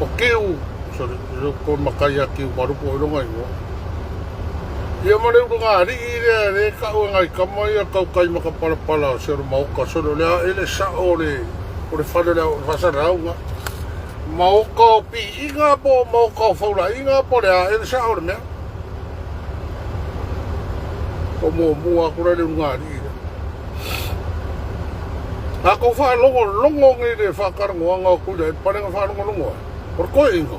O Kiu, sorry, ko makai a Kiu Marupo i longa ingoa. Ia ma le ulugalii lea le kau e ngai kama ia kau kai ma ka palapala o se o le maoka sole o le a ele sao o le o le fale o le faasalalauga. Maoka o piiga po o maoka o faulaiga po o le a ele sao o le mea. O muamua aku la le ulugalii lea. A kou faalogologo nei le faakalagoaga o Tuilaepa lea na faalogologo ai, o le toeaina,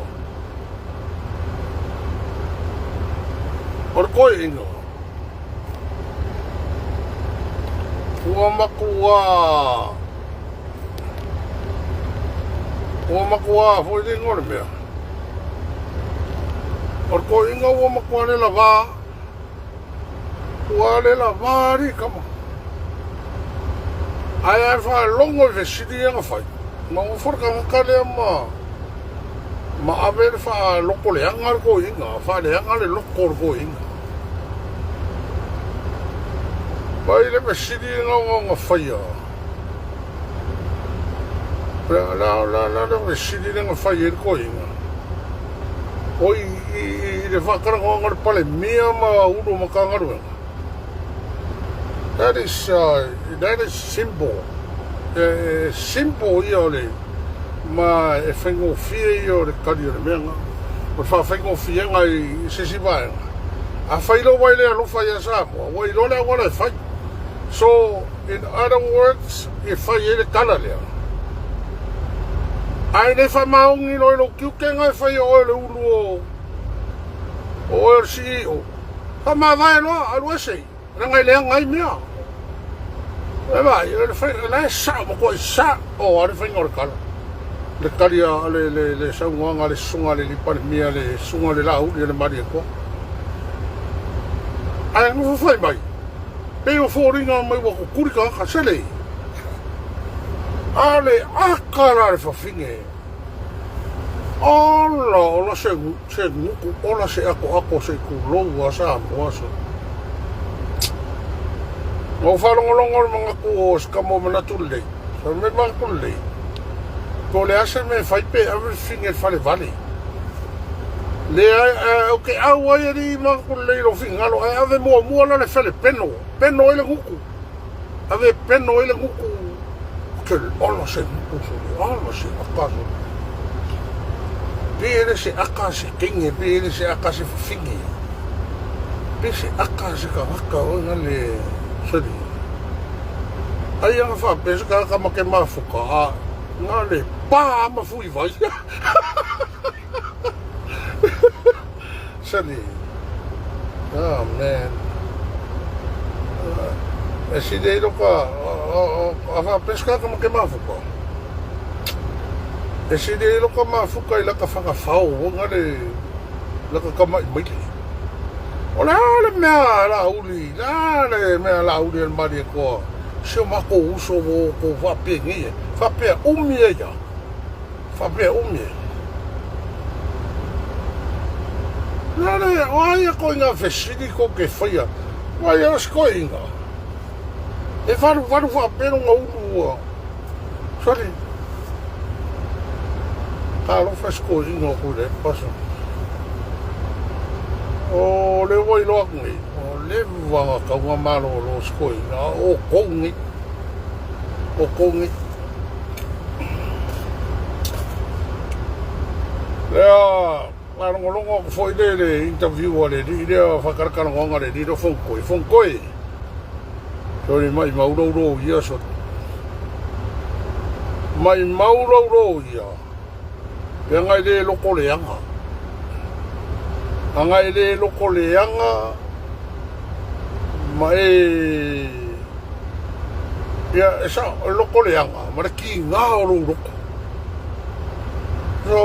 o le toeaina, ua matua, ua matua foi le igoa o le mea, o le toeaina ua matua le lavā. Ua le lava alii kama. Ae a faalogo i fesili ia na fai, ma ua fole tagata lea ma ma ave le faaloko leaga le toeaina, faaleaga le loko o le toeaina. Mai le fesili na na faia, la la la la le fesili lea na fai ai le toeaina. Oi i le faatalanoaga o le Palemia ma Ulu o Matagaluega. That is, that is simple. E simple ia o le ma e faigofie ia o le tali o le mea na. O le faafaigofieina i se isi vaega. Afai loa ua e le alofa ia Samoa, ua iloa le auala e fai. So, in other words, e fai ai le tala lea. Ae le faamaoni loa i lou tiute na e fai e oe le ulu o o oe o le CEO. Faamavae loa, alu ese, leaga e leaga ai mea. E vaai, o le fai, o la e sao, matuai sao lava le faiga o le tala. Le tali a le, le, le saunoaga a le susuga a le alii Palemia, le susuga a le Laauli a le Malietoa. Ae nofo fai mai, pei o foliga mai ua tutuli tagata, sele. A le aka la le fafine. Ola, ola se, se gutu, ola se akoako se i tulou a Samoa so. Na ou faalogologo le manatu o se kama o manatu lelei. Sa me manatu lelei. Po o le a se mea e fai pe ave le fafine i le fale vale. Leai, ou te au ai alii manatu lelei i lou finagalo, ae ave muamua la le fale peno, peno ai le gutu. Ave peno ai le gutu ke ola se gutu sole, ola se aka sole. Pe ele se aka se kenge, pe ele se aka se fafine. Pe se aka se kangaka o nga le sole. Ai anga faapea se kangaka ma ke mafuka a nga le pa ma fui vai. Sali. Oh man. E sili ai loka a faapea se kaka ma ke mafuka. E sili ai loka mafuka i laka whakawhao o nga le laka kama'i maile. O le a le mea la uli, le a le mea la uli e le Malietoa. Si o makou uso ua outou faapenei ai. Faapea umi ai ia. Faapea umi e. Nā le, o a ia koinga fesili kou ke whaia. Wai o se koinga. E valu valu faapea longa ulu ua. Sorry. Talofa se koinga o koe le paso. O le ua iloa aku nei. O le vanga kaunga malolo se koinga. O kou nei. O kou nei. Lea, faalogologo atu foi le le interview a le alii lea faakalakalanoaga a le alii lea o Fonotoe. Fonotoe, sole maimau lou loia sole. Maimau lou loia, leaga e le loko leaga. Aga e le loko leaga ma e Ia, e sao, e loko leaga, ma le kīgā o lou loko. So,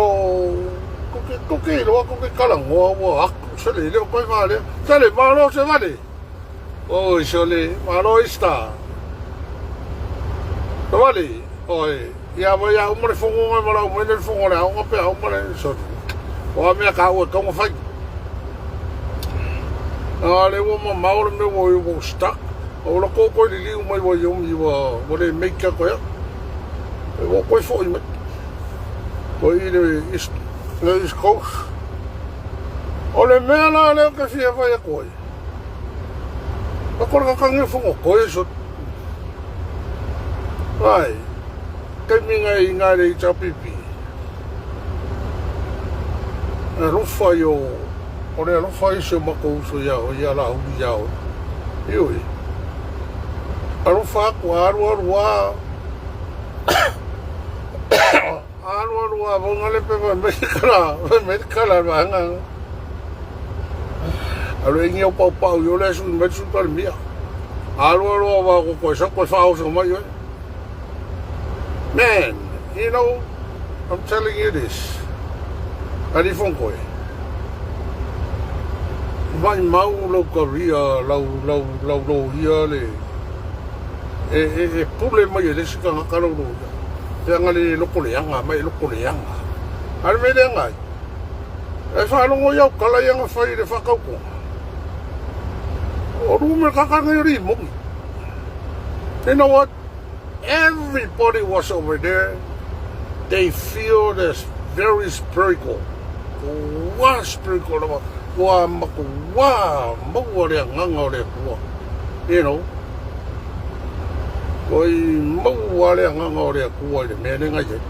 ko ke, ko ke iloa, ko ke talanoa ua aku, sole, le o koe valea. Sole, malo se vale. Oi, sole, malo ista. Se vale, oi, ia mai a uma le fongo ngai malau mai le fongo le aoga pe a uma le, sole. O a mea ka ua kaunga fai. A le ua mamao le mea ua ua stuck. O la ko koe liliu mai ua iomi ua ua le make a koe. E ua koe foi mai. O i le East, le East Coast. O le mea la lea ou te fia fai atu ai, o kore kakangi o fongo koe so. Ai, taimi ngai i ngai le HRPP. Alofa i o, o le alofa i si o matou uso ia o ia la uli ia o. Ioe. Alofa atu a alu alu a Alu alu a vonga le pepa mai kala, mai kala vaega. Alu ingi o pau pau yo le su mai su pal mia. Alu alu a va ko ko sa ko fa o mai yo. Man, you know, I'm telling you this. Ali fong koe. Mai mau lau career, lau lau lau loia le e, e, e pule mai e le isi tagata lau loia. Leaga le loko leaga mai e loko leaga. A le mea leaga ai, e faalogo i au tala ia na fai i le faatautoga. O lume kaka nei o limoni. You know what? Everybody was over there. They feel this very spiritual. Ua spiritual lava. Ua matua maua le agaga o le Atua. You know? Oi maua le agaga o le Atua i le mea lea na i ai.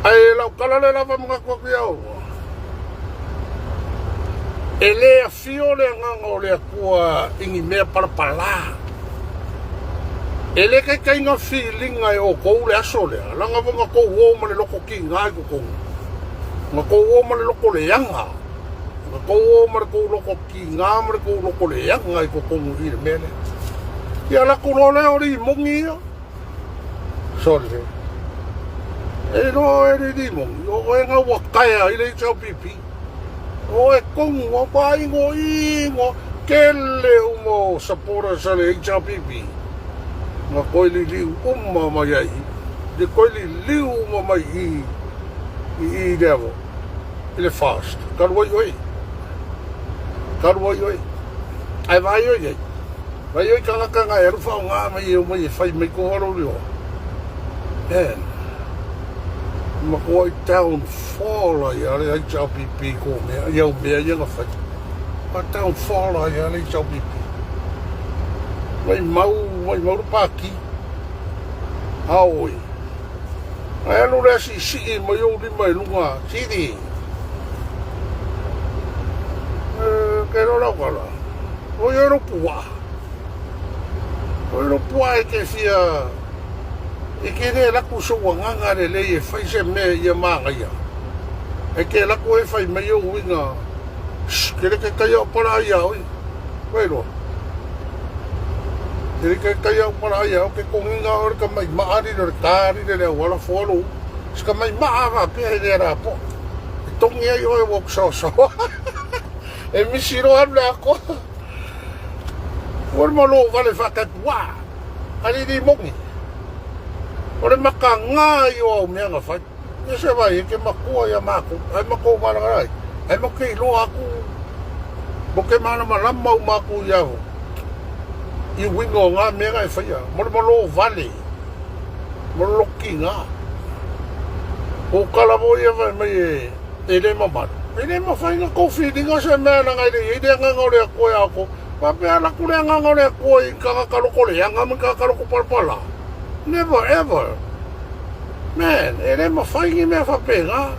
Ae lau tala lea lava manatu atu ia oua. E le afio le agaga o le Atua i ni mea palapala. E le taitaiga filiga e outou le aso lea, leaga foi na tou o ma le loto tiga i totonu. Na tou o ma le loto leaga. Na tou o ma le tou loto tiga ma le tou loto leaga i totonu i le mea lea. Ia alu atu loa lea o limoni ia. Sole. E loa e le limoni, o oe na ua taea i le HLPP. O oe tonu, o pa ingo ingo, kele uma o supporters a le HLPP. Na koe liliu uma mai ai, le koe liliu uma mai i, i, i lea vo, i le fast. Talu ai oe. Talu ai oe. Ae vaai oe i ai. Vaai oe i tagata na e alu faaaoga mai e omai e fai mai kou alo lioa. Man, matuai downfall ai a le HRPP ko mea, i au mea ia na fai. Ma downfall ai a le HRPP. Mai mau, mai mau le pāti. A oi. Ae alu le asiisii mai ou lima i luga, sili. E, ke loa lau kala. O ia lou puaa. O ia lou puaa e te fia e te le alu atu sou agaga lelei e fai se mea ia manaia. E te alu atu e fai mai ou uiga, Shh, ke le taitai au pala ai ia oi. Wai loa. Ke le taitai au pala ai ia o ke konginga o le ka mai maa li le ta li le auala foa lou. Se ka mai maa va pea he lea rā po. E tongi ai oe wok so so. E misi loa alu le akoa. Ua le malo vale whaakapu a. Alili mongi. O le maka ngā i o au mea na whai. E se vai e ke makua ia mākou. Ai makou malanga ai. Ai makou iloa aku. Mo ke malamalama u mākou ia ho. I uiga o ngā mea nga e whaia. Mo le malo vale. Mo le loki ngā. O kala mo ia whai mai e e le mamalu. E le mawhai nga kou whiringa se mea na ngai le i le anganga o le akoe a ko. Papea la ku le anganga o le akoe i kanga kaloko le anga me kanga kaloko palapala. Never ever. Man, e le mawhai ni mea whapenga.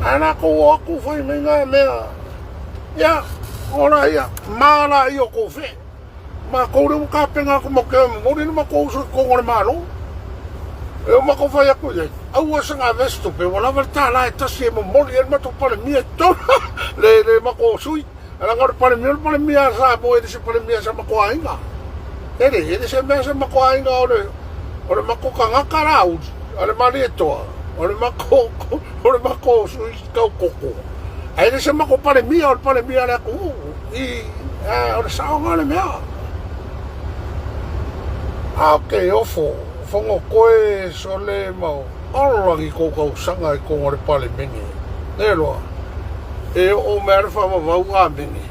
Ae la kou o aku whai mai ngā mea. Ia, ora ia, mā la i o kou whe. Ma kou le ua kapenga aku mo ke momori na ma kou uso i kongo le malo. E o makou whai aku ia, aua sa ngā vesto pe ua lava le tālā e tasi e momori e le matou palemia i tona le, le makou sui. Leaga o le palemia, o le palemia a Samoa e le se palemia sa matou aiga. E le, e le se mea sa matou aiga o le, o le matou tagata la uli, o le Malietoa, o le matou, o le matou sui taukoko. Ae le se matou palemia, o le palemia a le atunuu. I, a, o le saoga o le mea. A o ke ofo, fogotoe sole ma Ola ni kou tausaga i totonu o le Palemene. E loa, e oo mai a le faavavau Amene.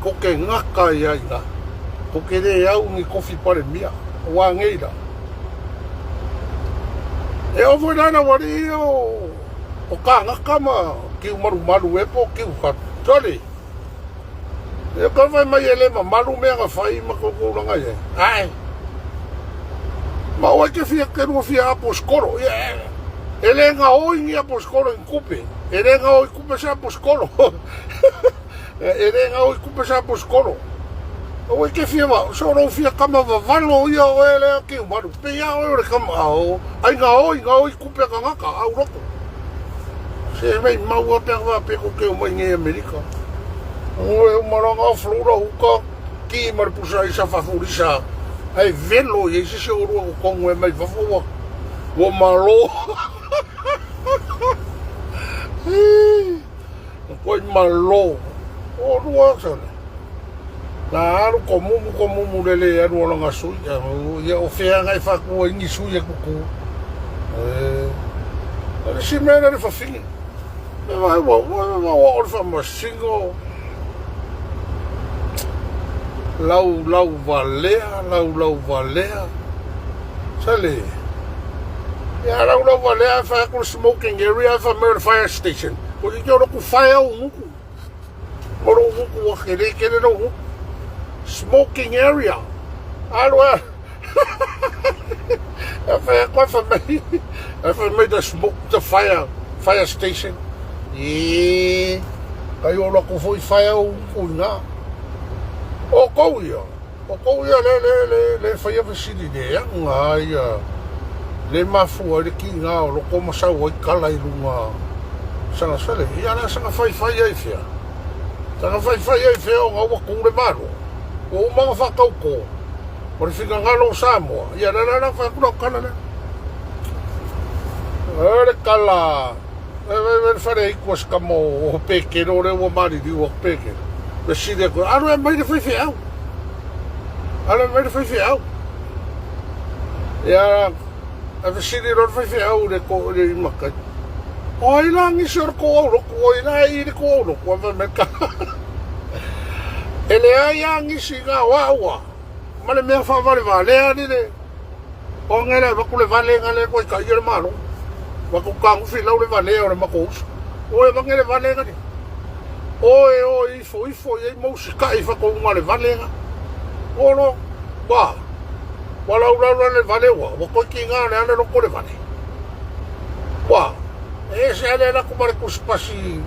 Ko ke gata ia ina, ko ke le au ni kofi Palemia, ua nei la. E oo foi la lau alii ia o kāgaka ma kiu malumalu e po o kiu fatu. Sole! Ia ka fai mai e le mamalu mea na fai ma kou tulaga i ai. Ae! Ma oe ke fia ke lua fia aposikolo. Ia e le gaoi ni aposikolo i kupe. E le gaoi kupe se aposikolo. E le gaoi kupe se aposikolo. Aua ke fia va, so lou fia kama vavalo ia oe lea kiu malu. Pei a oe o le kama ao, ai gaoi gaoi kupe a kangaka au loko. Se mei maua pea va pe ko ke mai nei Amerika. Oe uma langa flura uka ki ma le pusa isa fafulisa. Ai velo i se se orua ko kongu e mai fafo ua ua malo. Koi malo. O lua sole. Na alu ko mumu ko mumu le le alu o langa sui. Ia o whea ngai whakua ingi sui e kuku. E. Le si mea le whawhingi. E vai wa wa wa wa o le whamasingo. Lau lau valea, lau lau valea. Sale. Ia lau lau valea e whai aku le smoking area e whai mai le fire station. Ko te teo roku whai au nguku. O lou nguku ua kele kele lou nguku. Smoking area. Alu e. E whai aku e whai mai. E whai mai the smoke, the fire, fire station. E. Kai o lako foi whai au nguku i ngā. O kou ia. O kou ia le, le, le, le whaia fesili le anga ia. Le mafua i le ki ngā o loko ma sau ai kala i lunga. Sanga sale. Ia la sanga whai whai ai whia. Sanga whai whai ai whia o ngā ua kūre malo. Ua umanga whakau kō. O le finagalo o Samoa. Ia la la la whai kura o kala lea. E le kala. E e e whare i kua skama o pēkero le ua mariri ua pēkero. Me sire koe, aru e mai le whai wheau. Aru e mai le whai wheau. Ia, e fesili loa le faifeau i le ko i le makai. O ai la ngisi o le ko au loku, o ai la i le ko au loku, a fai mai ka. E leai a ngisi ngā waua, ma le mea whaavale valea ni le, o ngele vaku le vale ngale koe ka ia le malo. Vaku kangufi lau le valea o le mako uso. O e vangele vale ngani. O e o ifo ifo i ei mausi kai whako unga le vale nga. O lo, wa, Ua laulau le vale ua, ua koe ki ngā le ale loko le vale. Ua, e ese ale ala ku ma le kusipasi,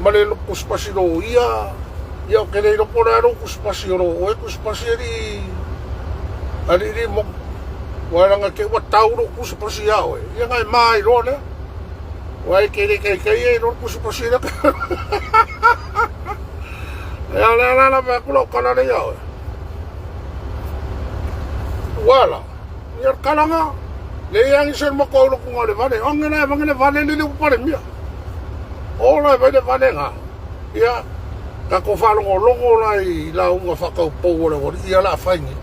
ma le kusipasi lo ia, ia o ke le loko le alo kusipasi o lo oe kusipasi ali, ali li mo, ua langa ke ua tau lo kusipasi ia oe, ia ngai mai loa lea. Ua e ke le kai kai e lo kusipasi le. Ia le ala la mea kula o kala le ia oe. Wala, ia kalanga, le ia ngi sel mako lo kunga le vale, onge la vange le vale le le upale mia. Ola vai le vale nga. Ia ka ko whalongo longo la i la unga whakau pou o le wali, ia la whaingi.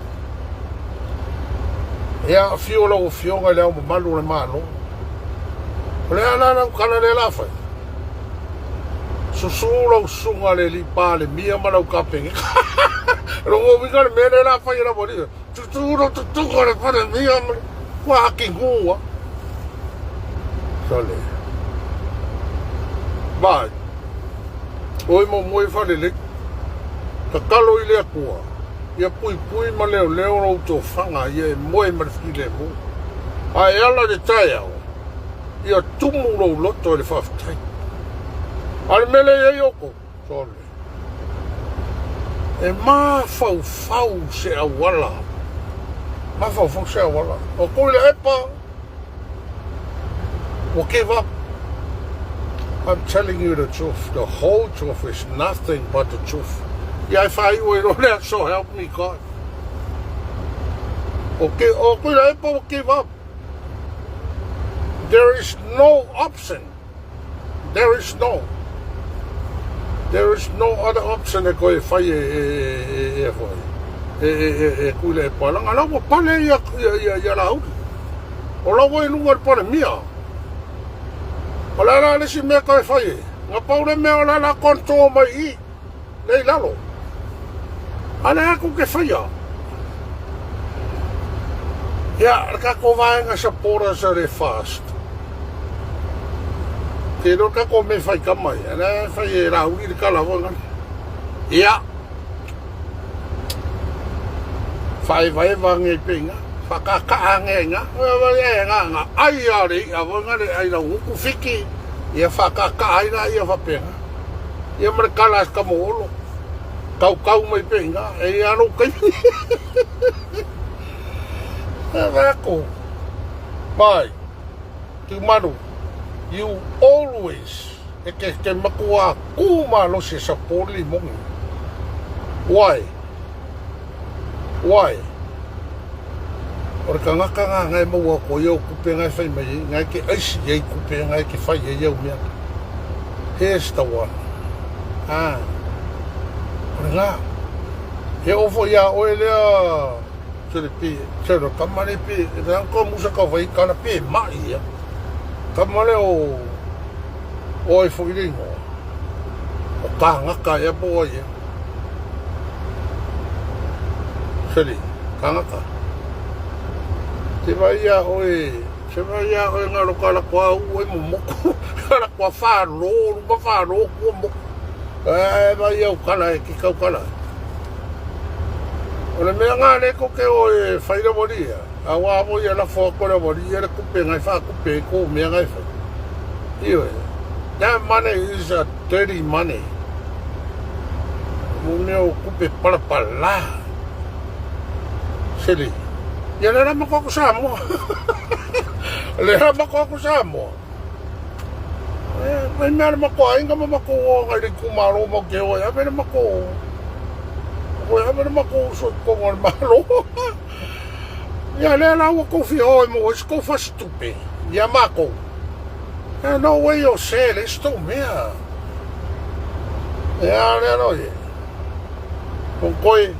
Ia whio la o whionga i le au mamalu o le malo. O le ala la ukala le la whai. Susu lau susuga le alii Palemia ma lau Kapeneta. Rongo uiga le mea lea la fai e lau alii. Susu lau susuga le Palemia ma ua aki gua. Sole. Vai. Oi mo moe whalelei. Tatalo i le Atua. Ia puipui ma leoleo lou tofaga ia e moe ma le filemu. A e ala i le taeao. Ia tumu lou loto i le faafetai. A o le mea lea e i ai outou, sole, e mafaufau se auala, mafaufau se auala. O kou i le epa, ua give up. I'm telling you the truth, the whole truth is nothing but the truth. Ia e whāiu ai loa lea, so help me God. O, ke, o koe le epa ua give up. There is no option. There is no. There is no other option e koe whai e e e e whai. E e e e kuile e palanga. La ua pale ia ia ia ia la uri. O la ua i lunga le pale mia. O la la le si mea koe whai e. Nga paule mea o la la konto mai i. Lea i lalo. A le aku ke whaia. Ia, le tatou vaega supporters a le FAST. Te iloa le tatou mea e fai kama ia, la e fai e Laauli le tala foi ngale. Ia, faaevaeva ane ai pea i ina, faataataa ane ai i ina. E nga nga ai lava o le i'a foi ngale ai lau gutu fiki, ia faataataa ai laia faapena. Ia ma le tala a si tama o Olo, tautau mai pea i ina, e i ai lava lou taimi. E fai atu, Mai, Tiumalu, you always, e te, te matua kū malosi e support Limoni. Why? Why? O le tagata na na e maua atu ai au kupe na e fai mai ai, na e te aisi i ai kupe na e te fai ai au mea. Here's the one. Ah, o lena. E oo foi iā oe lea Sele pe, sele tama le pe, e ang ka musa ka vai kana pe mai ia. Tama le o, o ai foi le ingoa. O kāngaka ea po o ai ea. Sele, kāngaka. Te vai ia oe, te vai ia oe ngā loka la kua u e momoku. La kua whālō, luma whālō kua moku. E vai au kala e ki kau kala. O le mea ngā le koke o e whai rawa ria, a wā mo ia lafo ako rawa ria le kupe ngai wha kupe e kō mea ngai whai. Ioe, that money is a dirty money. Mo mea o kupe palapala. Sele, ia le rama ko aku Samoa. Le rama ko aku Samoa. Mai mea le matou aiga ma matou o agai le itumalo matou te o ai ave le matou o ave le matou uso i totonu o le Malo. Ia lea la ua tou fia o e maua ai se tou fasitupe ia matou. Eh, no way o se le se tou mea. Ia lea lo ye. O koe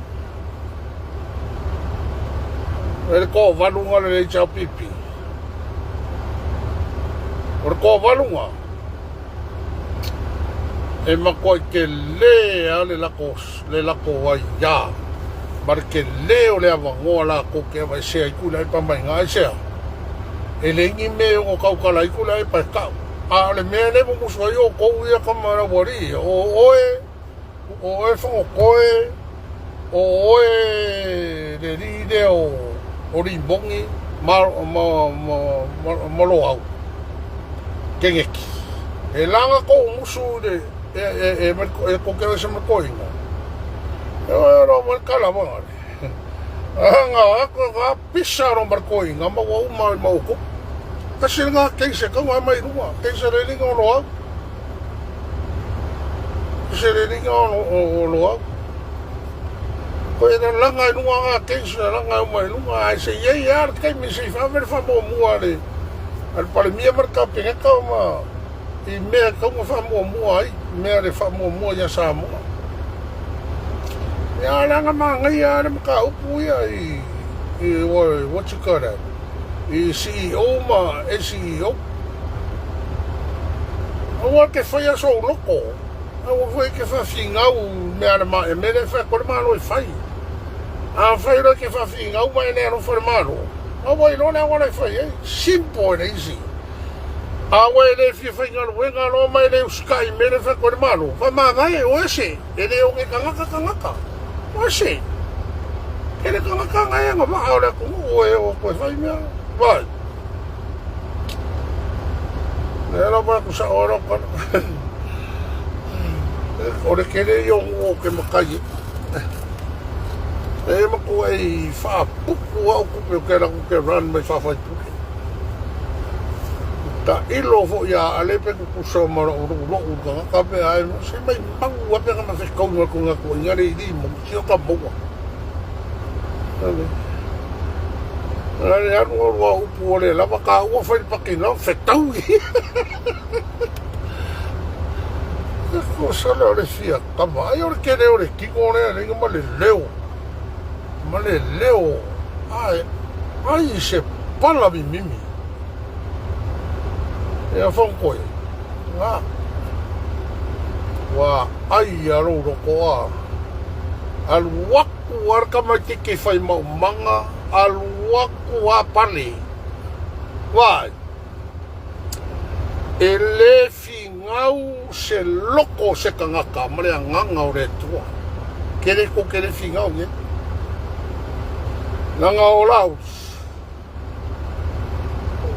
e le toavaluga le HRPP. O le toavaluga, e matuai telē lava le lako, le lako aiā ma le telē o le avanoa latou te aveesea ai Tuilaepa mai iina. Aisea? E leai ni mea e ono tautala ai Tuilaepa e tau. A o le mea lea e mumusu ai outou ia tama laualii ia, o oe, O oe Fogotoe, o oe le alii lea o Limoni ma Loau, Keneti. E laga kou musu i le, e kou te aveese ma le toeaina. E oe ro ma le kala wangare. Anga ako nga pisa ro ma le toeaina ma ua uma ma outou. Kasi nga keise kau nga mai runga, keise le linga o Loau. Se le ringa o Loau. Koe na langa i lunga ngā case, na langa uma i lunga, ai se iei a le taimi se i whawe le whamuamua a le, a le Palemia ma le Kapeneta ma i mea kaunga whamuamua ai, mea le whamuamua ia Samoa. Ia langa māngai a le mataupu ia i, i what you call that, i CEO ma ACEO. Aua ke whaia sou loko, aua foi ke whawhingau mea le ma, e mele whai ko le malo e whai. A whai roi ke whawhingau ma e le alofa le malo. Aua i loa le awala e whai ai. Simple and easy. Aua e le fia whaingaluega loa ma e le usikai mele whai ko le malo. Wha mavae o ese. E le o ke kangaka kangaka. O ese. Ke le kangaka ngai anga waa o le atunuu o e o koe whai mea. Vai. Lea lava aku sa ora o kana. O le kele i o o ke makai e. E maku ei whaapuku au kupe o ke raku ke run mai whawhai pule. Ta ilo fo ia ale pe kukusa ma ro ro ro ro ka ka pe ai se mai mau a pe ka ma fe kau ma ko nga ko inga le i mo ki o ka moa. Le alu alu a upu o le lava ka ua whai paki no fetaui. Ko sala o le fia kama. Ai o le kele o le kiko o le ringa ma le leo. Ma le leo. Ai, ai se pala mi mimi. E a whankoe. Ngā. Wa ai a rau roko a. Alu waku ar kamaitiki whai maumanga. Alu aku a pale. Why? E le figau se loko o se tagata ma le agaga o le Atua. Kele ko ke le figau ye. Langa o lau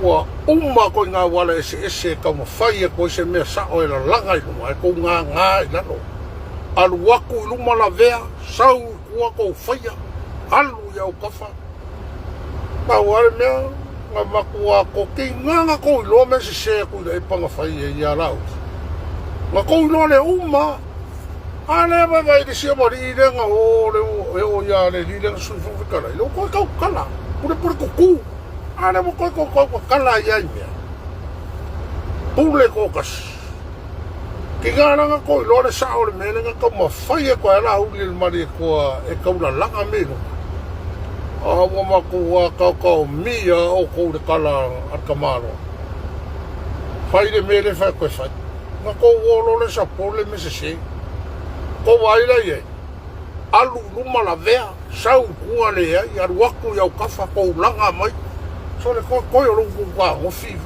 ua uma ko ngā wala ese ese e taumafai e koe se mea sao e lalaga i luga e kou ngāngā i lalo. Alu aku i luma lavea, sau i kua kou whaia, alu i au kafa. Pau a le mea, nga matua ko ki nganga kou iloa mea sese aku i le epanga fai e ia lau. Nga kou iloa le uma, a le vai vai le sia wari i le nga o le o e o ia le li le nga sui fo kala. I le o koe kau kala, pure pure kuku. A le mo koe kau kau kala ia i mea. Pule ko kasi. Ki ngā ranga ko iloa le sao o le mea lenga kau mawhai e koe ala uli le mari e koa e kaulalanga me lunga. A ua makou a kau kau mi a o kou le kala a ka malo. Whai le mea le whai koe whai. Nga kou o lo le sa po le me se se. Ko wai la ye. Alu luma la vea. Sau kua le ai, alu aku i au kafa, kou langa mai. So le koe koe o lou kou ka ngofi.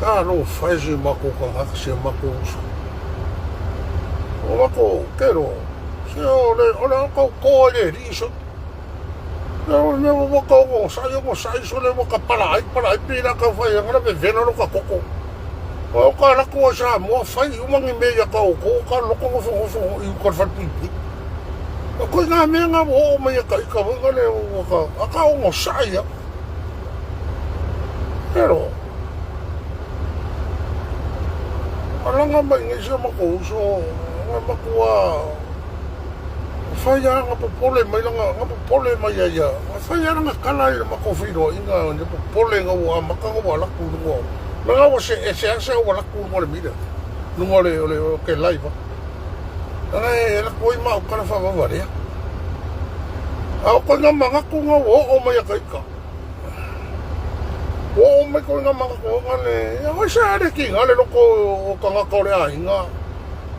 Ka lo fai se mako ka ngaka se mako uso. O mako kero, se o le, o le o ko le ri so. Le o le o waka o sai o sai so le waka pala ai pala ai pila ka fai anga le vena lo ka koko. O ka lako o sa mo fai umangi me ya ka o ko ka loko ngofo ngofo i ka fai pui pui. O koe ngā mea ngā o o mai a ka ika wanga le o ka a ka ongo sai a. Pero alanga mai ngai se mako uso nga makua whai a nga popole mai langa nga popole mai a ia nga whai a langa kala i mako whiro inga ne popole nga ua maka nga ua laku lunga langa ua se e se asa ua laku lunga le mira lunga le o le o ke laiva Ana e lako ai ma o kala whawawarea. A o koe ngā mangaku ngā o o mai a kaika. O o mai koe ngā mangaku o ngā le, ia wai sa are ki ngā le loko o ka ngā kaore a inga.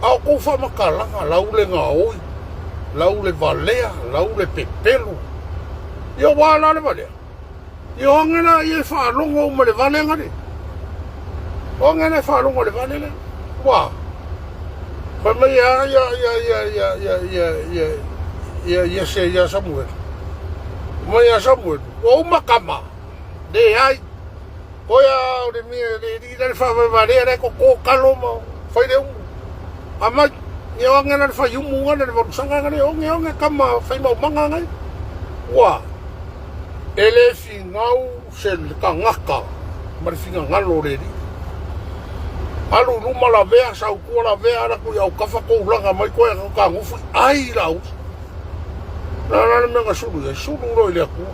A o kou whamakalanga, lau le ngā oi, lau le valea, lau le pepelo. Ia wā la le valea. Ia onge la ia e whaalongo uma le valenga le. Onge la e whaalongo le vale le. Wā. Whai mai ia ia ia ia ia ia ia ia ia ia se ia Samuel. Mai ia Samuel. Ua uma kama. Le ai. Koia o le mea le ri la le whawawarea le ko kōkalo ma whai le umu. A mai, ia onge la le whai umu ngana le walusanga ngana onge onge kama whai mau manga ngai. Ua. E le figau se tagata ma le figagalo o le Alii. Alu i luma lavea, sau tua lavea, ala ku i aukafa kou laga mai koe ka kagofu i ai la uso. La la le mea na sulu iai, sulu loa i le Atua.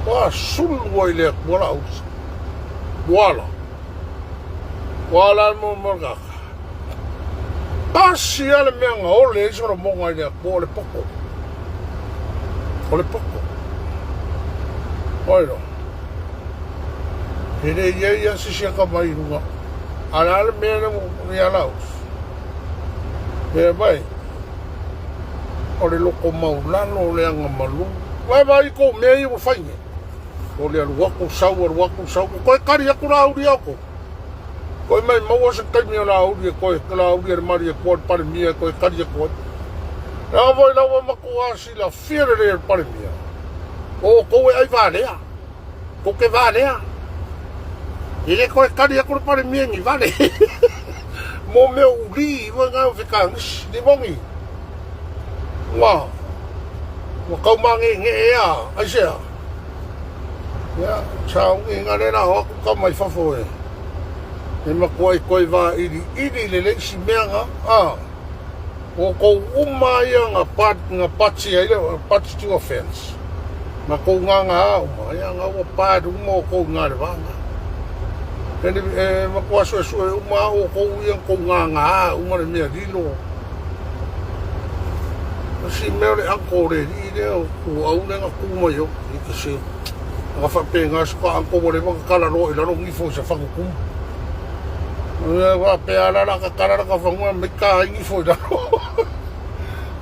Ua sulu ai le Atua la uso. Ua la. Ua la mo mo kaka. Pasi a le mea na ole ai Solomona i le Atua o le poto. O le poto. Oi lo. E le ia ia sisi aka mai lunga. A la le mea le mo ia lau. E mai. O le loko maulalo o le anga malu. Vai vai ko mea ia ua fai nei. O le alu aku sau, alu aku sau. Koe kari aku la uri au ko. Koe mai maua se taimi o la uri e koe, la uri e le mari e koe, le palemia e koe, kari e koe. La voi la ua maku a sila fia le le palemia. O kou e ai valea. Ko ke valea. I le koe kari aku le palemia ngi vale. Mo mea uli, i voi ngā whikangisi, ni mongi. Ua, ua kau mange nge e a, aisea. Ia, sa ungi nga le la o aku ka mai fafo e. E makua i koe vā iri iri le le isi mea nga, a. O kou uma ia nga pat, nga pati ai le, pati to offense. Nga kou nga nga a uma, ia nga ua pat uma o kou nga le vā nga. E, e makua sue sue uma o kou ia kou nga nga a uma le mea lilo. Si mea o le uncle le li le o ku au le nga ku mai o i ka se nga fa pe nga su ka uncle wale ka kala lo i lalo ngi fo sa fa ku e wa pe ala la ka kala la ka fa ngua me ka ngi fo i lalo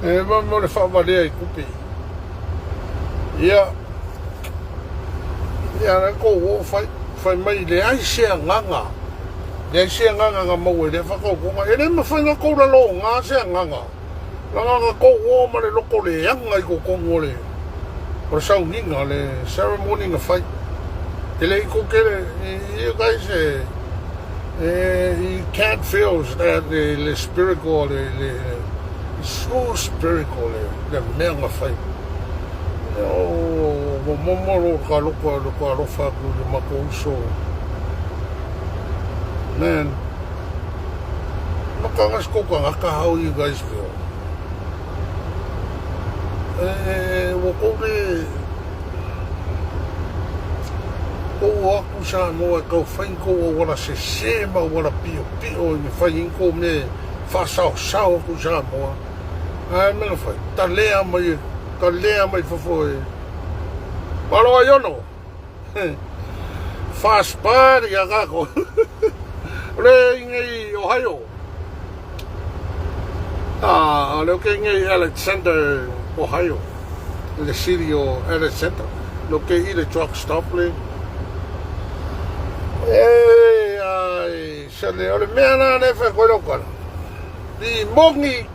e ma mo le fa valea i kupe. Ia, ia la kou o fai, fai mai leai se agaga, leai se agaga na maua i lea whakaukonga. E le mawhai nga kou lalo ngā se agaga. Langa nga kou o ma le loko leaga i totonu o le o le sauniga le ceremony na fai. E le i kou kele, you guys, eh, eh, you can't feel that le, le spiritual, le, le, it's so spiritual le, le mea na fai. O, mo momo lo ka loko, loko alofa aku le mako uso. Man, Maka ngas ko ka ngaka how you guys feel. E, ua kou le kou aku Samoa e kau fai kou auala sese ma auala piopio i me fai ai kou mea e faasaosao aku Samoa. Ae mea na fai, talea mai, talea mai fafo e Malo ai ono. Fast party a kako. O le ingei Ohio. Ah, o le ke ingei Alexander, Ohio. Le city o Alexander. Lo ke i le truck stop le. E ai, se le o le mea na ne fa koe lau kala. Li mongi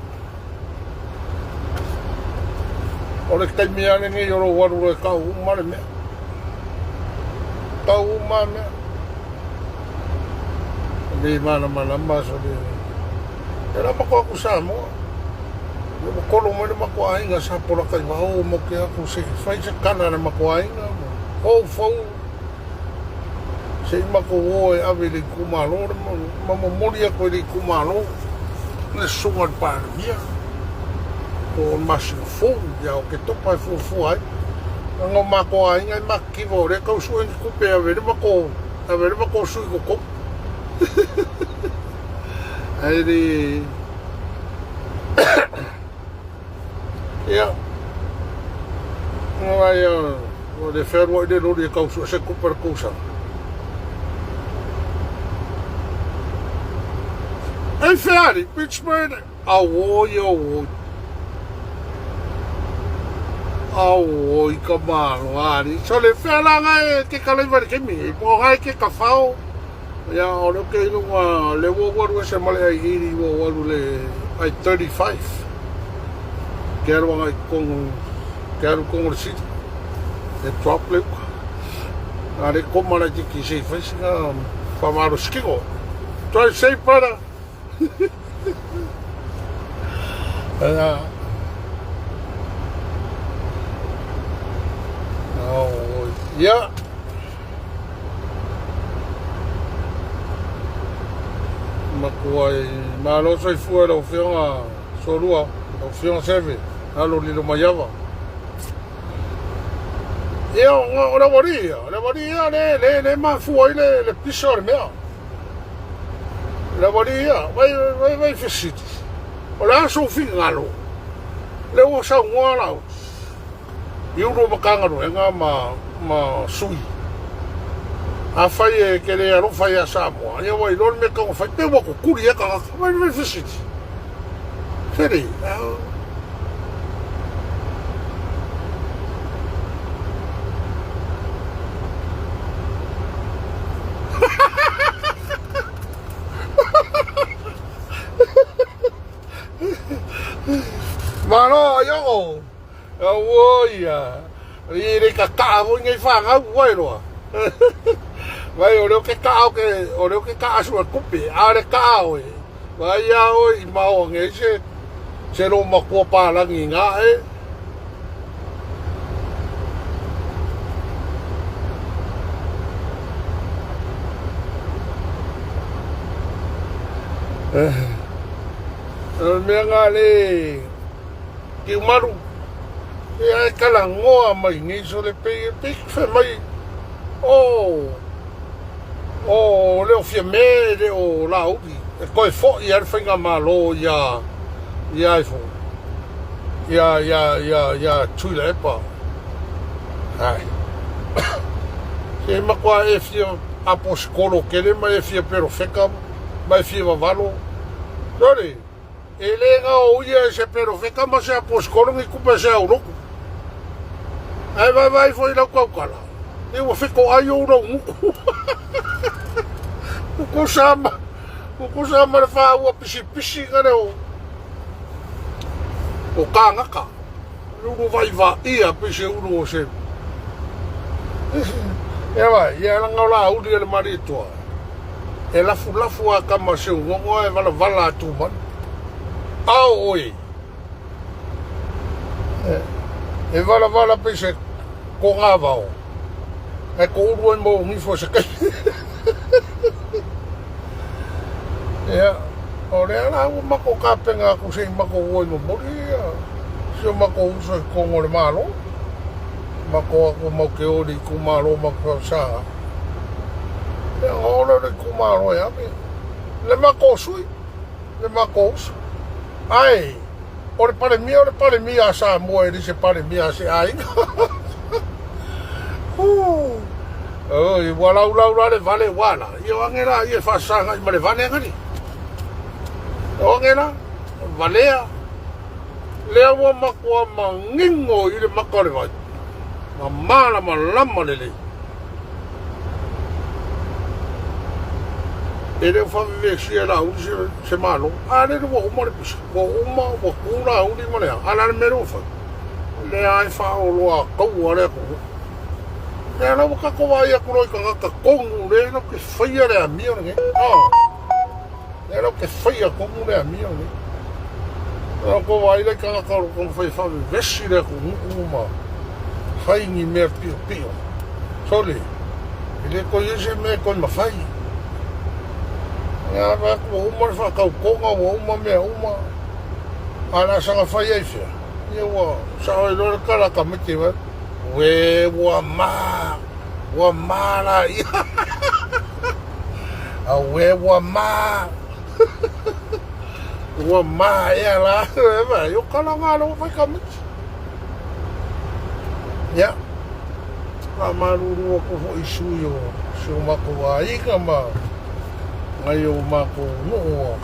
O le taimi a lenei o lou alu loa e tau uma le mea. Tau uma mea. Le malamalama so le... E la mako aku Samoa. Le ua kolo mai le mako aiga sa polaka i vao mo ke aku se fai se kala le mako aiga. Ou fau Se i makou o e ave i le itumalo le ma momoli atu i le itumalo le susuga i le Palemia po o le masina fou ia o ke topa e fuafua ai. Leaga o matou aiga e makiva o lea e tau sue ni tupe e ave ai le matou ave ai le matou sui totonu. Ae le Ia, aua ia, ua le fealuai le loli e tau sue se tupe a le tausaga. Ei feali, Pittsburgh, auoi, auoi. Auoi ka malo, ali. So le fealanga e ke kalaiva le kemi, i po ngai ke ka whao. Ia, o leo ke ilunga, le ua ua ese ma le ai iri ua ua le ai 35. Ke alu anga i kongo, ke alu kongo le city. E drop le uka. A le koma la tiki se i whaisinga whamaro skiko. Drive safe, brother. Ia. Oh, ia. Matua i malo soifua i lau Afioga Solua, lau Afioga Seve, alo lilo maiava. Ia, o le aualii ia, o le aualii ia le, le, le mafua ai le, le pisa o le mea. O le aualii ia, vai, vai, vai fesili. O le a sou finagalo? Le ua saunoa lau. I ulu o Matagaluega ma, ma sui. Afai e ke le alofa ia Samoa, ia ua iloa le mea tau fai, pe ua kukuli e tagata, vai vai fesili. Sere, Malo, iogo. Auoi ia. I le ka kaa foi nei whanau wai roa. Vai o leo ke kaa o ke o leo ke kaa sua kupe a le kaa oe. Vai ia oe i maoa nei se se lo makua pālangi ngā e. Eh. Mea ngā le Tiumaru, Ia e kala ngoa mai nei so le pei e pei fai mai o o leo Fiame le o Laauli e koe fo'i a le faigamalo ia ia ifo ia ia ia ia Tuilaepa ai se makoa e fia aposikolo kele ma e fia perofeka ma e fia vavalo Sorry. E le gaoia e se perofeta ma se aposikolo ni kupe se aulotu. Ae vaavaai foi i lau tautala, ia ua fetoai ou lou gutu. Tutusa ma, tutusa ma le faua pisipisi na le o, o kānaka. Ulu vaivaia pei se ulu o se... Ia vai, ia langa o la uli e le Malietoa. E lafulafu a kama se ugogo e valavala atu manu. Ao oe. E valavala pei se kogavao. Ae ko ulu ai mo gifo se kaimi. Ia, o lea la ua matou tapena atu se i matou o i momoli ia si o matou uso i totonu o le Malo. Matou atu matou te o i le itumalo matou faasaga. Ia, ona o lea o le itumalo e ave le matou sui, le matou uso. Ae, o le Palemia o le Palemia a Samoa e le se Palemia a se aiga. Oi, ua laulau la le vale ua la. Ia o age la ia e faasagai ma le vale agani. O age la, valea. Lea ua matua manino i le maka o le vai. Ma malamalama lelei. E le o faavevesi e Laauli se, se malo. A lele ua uma le pisa. Ua uma, ua tu Laauli ma le a. A la le mea lea ua fai. Lea e faaoloa taua le atunuu. Lea la ua tatou vaai atu loa i tagata tonu lea latou te faia le amio lenei. Ah. Lea latou te faia tonu le amio lenei. Lea tou vaai la i tagata o lo o taumafai e faavevesi le atunuu ma fai ni mea piopio. Sole, e le toe i ai se mea e toe mafai. Ia, vaai atu ua uma le faatautoga, ua uma mea uma. A o le a saga fai ai fea? Ia ua sao ai loa le tala a tamaiti vai. Uē ua ma, ua ma la ia. Auē ua ma. Ua ma ea la. Vai, o kala ngā leo fai tamaiti. Ia, faamalulu atu foi i sui o si o matou aiga ma nai o matou nuu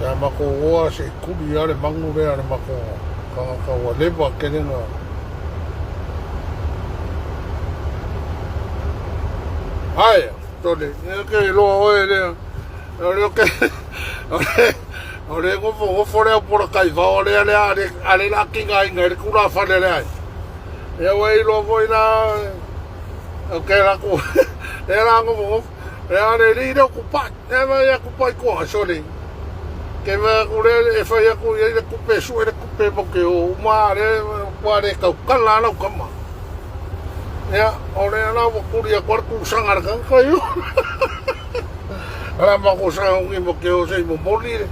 ia matou oa se i kuli lava le manu lea a le matou tagata ua leva tele na Aia, tole, e ke iloa oe lea, o le ke, o le, o le nofonofo lea o Polataivao lea lea a le la tigaina i le tulafale lea ai. Ia ua iloa foi la, o ke la ku, lea la nofonofo, lea le alii lea o Kupai, lea vai a Kupai koa, sole. Ke vai aku lea e fai aku i ai le kupe, sue le kupe mo ke o uma lea, ua le taukala lau kama. Ia, o lea la ua kuli aku a le tūsanga le tagata i o. Ala ma ko sa ungi mo ke o se i momoli le.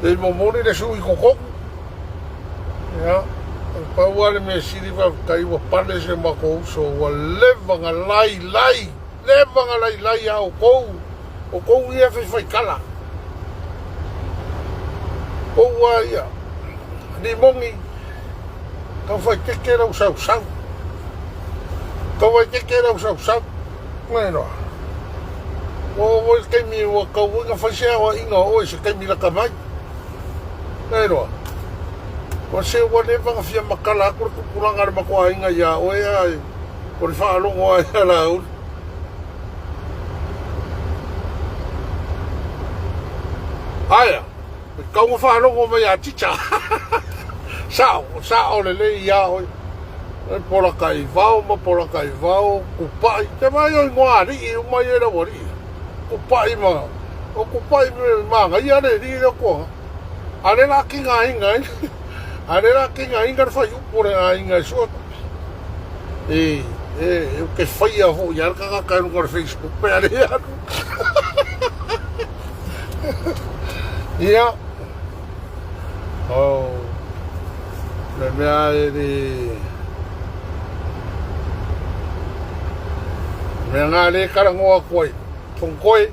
Se i momoli le sui kokoku. Ia, pau lava le mea sili faafetai ua pale si o matou uso, ua leva na lailai, leva na lailai ia outou, outou ia e faifaikala. Outou lava ia, limoni, tau faitete lau sausau, tau faitete lau sausau, nei loa. Ua oo foi le taimi ua tau foi na fai se aoaiga o oe i se taimi lata mai. Nei loa. Ua se ua leva na fia matala atu le tupulaga a le matou aiga iā oe ae o le faalogo lava ia Laauli. Aia, e tatau ona faalogo mai ia Tita. Sao, sao lelei iā oe. E Polataivao ma Polataivao, Kupai. Te vaai o igoa alii uma ia i lau alii. Kupai ma, o Kupai me manaia le alii lea o Toaga. A le la tigaina ai, a le la tigaina le fuaiupu o le aiga e sue tupe. E, e, ou te faia foi lava le tagata i luga o le Facebook pe a le alu. Ia, oh, le mea e le... Mea ngā le talanoa atu ai, Fonotoe,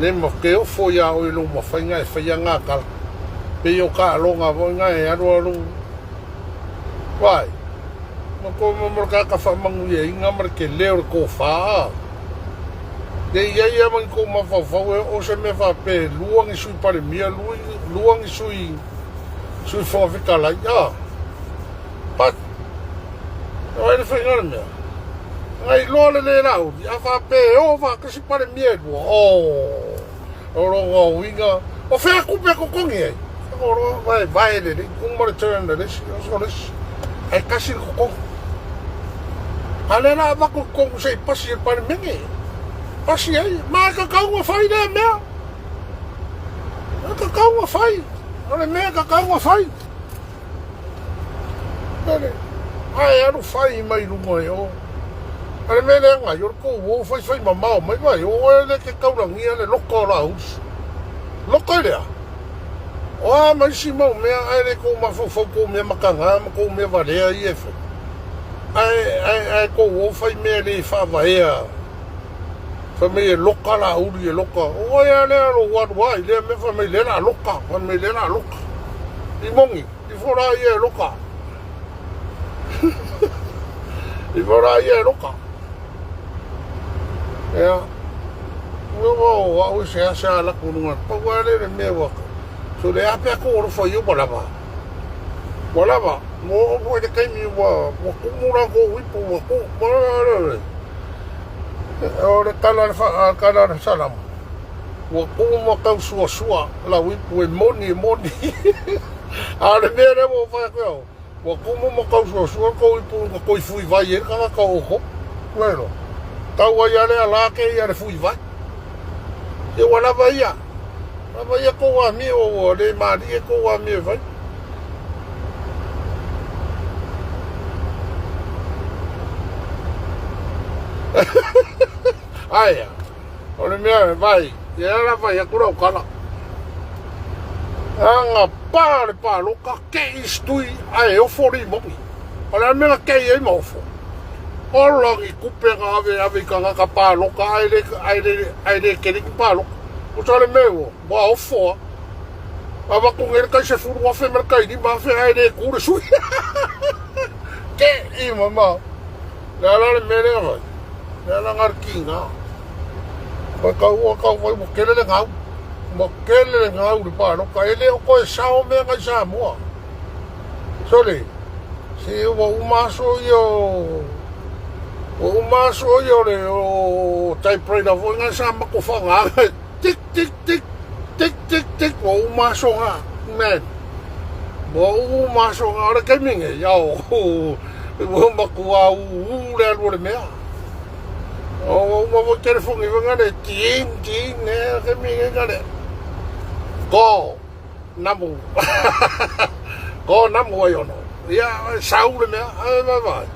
le ma ke ofo iā oe i lou mafaiga e faia ngā tala. Pei o taaloga foi ngā e alualu. Wai, ma ko ma mo ka ka faamanuiaina ma le tele o le tofa. Le i ai lava ni kou mafaufau e oo se mea faapea e lua ni sui Palemia, lua ni sui. Sui Fofoga Fetalai, a. But, o ai le faiga o le mea? Na iloa le le Laauli, a faapea e o faatasi Palemia e lua, oh, o lona uiga, o fea tupe e totogi ai? O loa vaevae lelei, uma le turn a le isi, oso le isi, ae tasi le totogi. A o lea la avatu i totonu se i pasi e le Palemene. Pasi ai, ma e tatau ona fai lea mea. E tatau ona fai. O le mea e tatau ona fai. Ele, ae alu fai mai luga e o. A le mea lea nai, o le tou o fai fai mamao mai vai, o oe le ke taulagia le loka o Laauli. Loka i lea. O a ma isi mau mea, ae le tou mafaufau tou mea mataga ma tou mea valea ia e fai. Ae, ae, ae tou o fai mea le faavaea. Fai mai e loka Laauli e loka. O oe a lea lou alu a i lea mea fai mai lea la loka. Fai mai lea la loka. Imogi, ifo la ia e loka. Ifo la ia e loka. Ia. Ua ua o au se asa ala ku lunga. Pa ua le le mea ua. So le ape aku o fai ua lava. Ua lava. Mo o mo le kaimi ua ua kumu la ko wipu ua ku. O le tala a le tala a le Salamo, ua tu ma tau suasua lau ipu e moni e moni. A o le mea lea ua ou fai atu ia oe, ua tumu ma tau suasua tou ipu na toi fui vai ai le tagata o outou. Ua iloa? Tau ai lava le ala kēia le fui vai. Ia ua lava ia. Lava ia tou amio ua le malie tou amio e fai. Aia, o le mea e vai, ia la fai atu lau tala. Aga pa le paloka, ke i stui, ae ofo limoni. O le a le mea na kei ai ma ofo? Ola ni kupe na ave ave i tagata paloka ae le ae le ae le kele ni paloka. Usa le mea ua, ua ofo a. Avatu nei le tai 10,000 ma le tai 5,000 ae le ku le sui. Ke i mama. Le ala le mea lea fai. Le ala nga le kinga. Ua kau ua kau fai ua kele le gau. Ua kele le gau le paloka. E le o koe sao mea ngai Samoa. Sole, se ua uma aso ia o ua uma aso ia o le o typewriter foi nga sa mako whanga. Tik tik tik tik tik tik ua uma aso nga. Man. Ua uma aso nga o le kaimi nge ia o ua makua u le alu o le mea. O ua uma foi telefoni foi nga le tin tin ne kaimi nge nga le. Go. Namu. Ko namu ai ono. Ia, sau le mea, ai vai vai.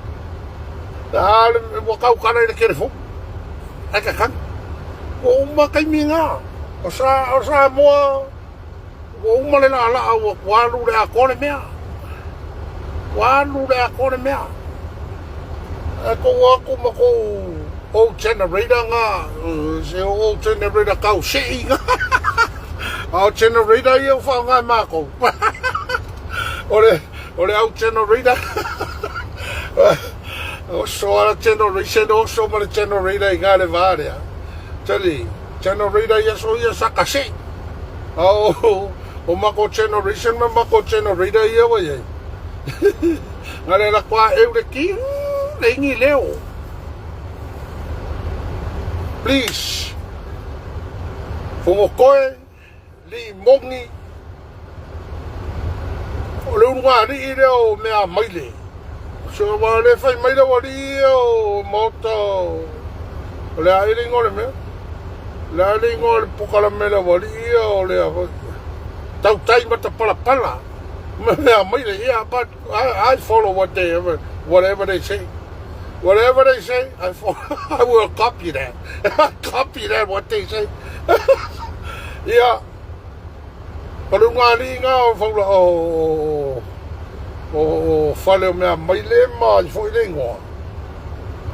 A le ua kau kala i le telefoni. Ai ka kani. Ua uma kaimi ngā. O sa, o Samoa, ua uma le laalaa ua ua alu le atoa le mea. Ua alu le atoa le mea. Ae kou atu ma kou old generator ngā, se old generator kau sei ngā. A o generator ia ua faaaoga e mākou. O le, o le au generator. Oso ala generation, oso ma le generator i ngā le vā lea. Tali, generator ia so ia saka se. A o, o mako generation ma mako generator ia wa iai. Ngā le la kwa eu le ki, le ingi leo. Please. Fogokoe, Limogi, o le ulugalii lea o Meamaile. So ua le fai mai le aualii ia o Maota o le a le igoa o le mea. Le a le igoa o le pokalame le aualii ia o le tautai matapalapala. Meamaile, yeah, but I, I follow what they whatever they say. Whatever they say, I, follow, I will copy that. copy that what they say. Ia, o le ugaliga o faula o o o fale o mea maile ma i foi le ingoa.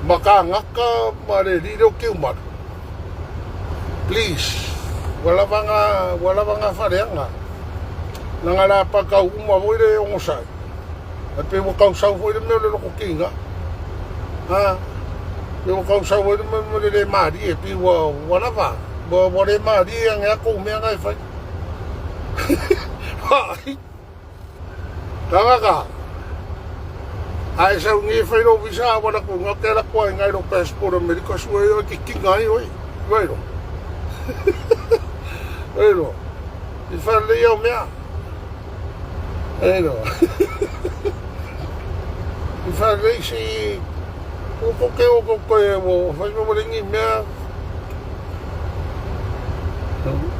Ma kangaka ma le lile o Kiumalu. Please, ua lava ngā, ua lava ngā whareanga. Na ngā rā pa kau uma foi le ongosai. Ai pe ua kau sau foi le mea o le loko kinga. Ha? Pe ua kau sau foi le mea o le le marie, pi ua, ua lava. Ua, ua le marie ange a kou mea ngai whai. Hai. Tagata, a e sau nei e fai lou visa a ua latou iga te latou a iga i lou passport Amerika sue ai oe titina ai oe. Vai loa. Vai loa. I whalelei au mea. Vai loa. I whalelei si o ko ke o ko koe o whai mo lengi mea.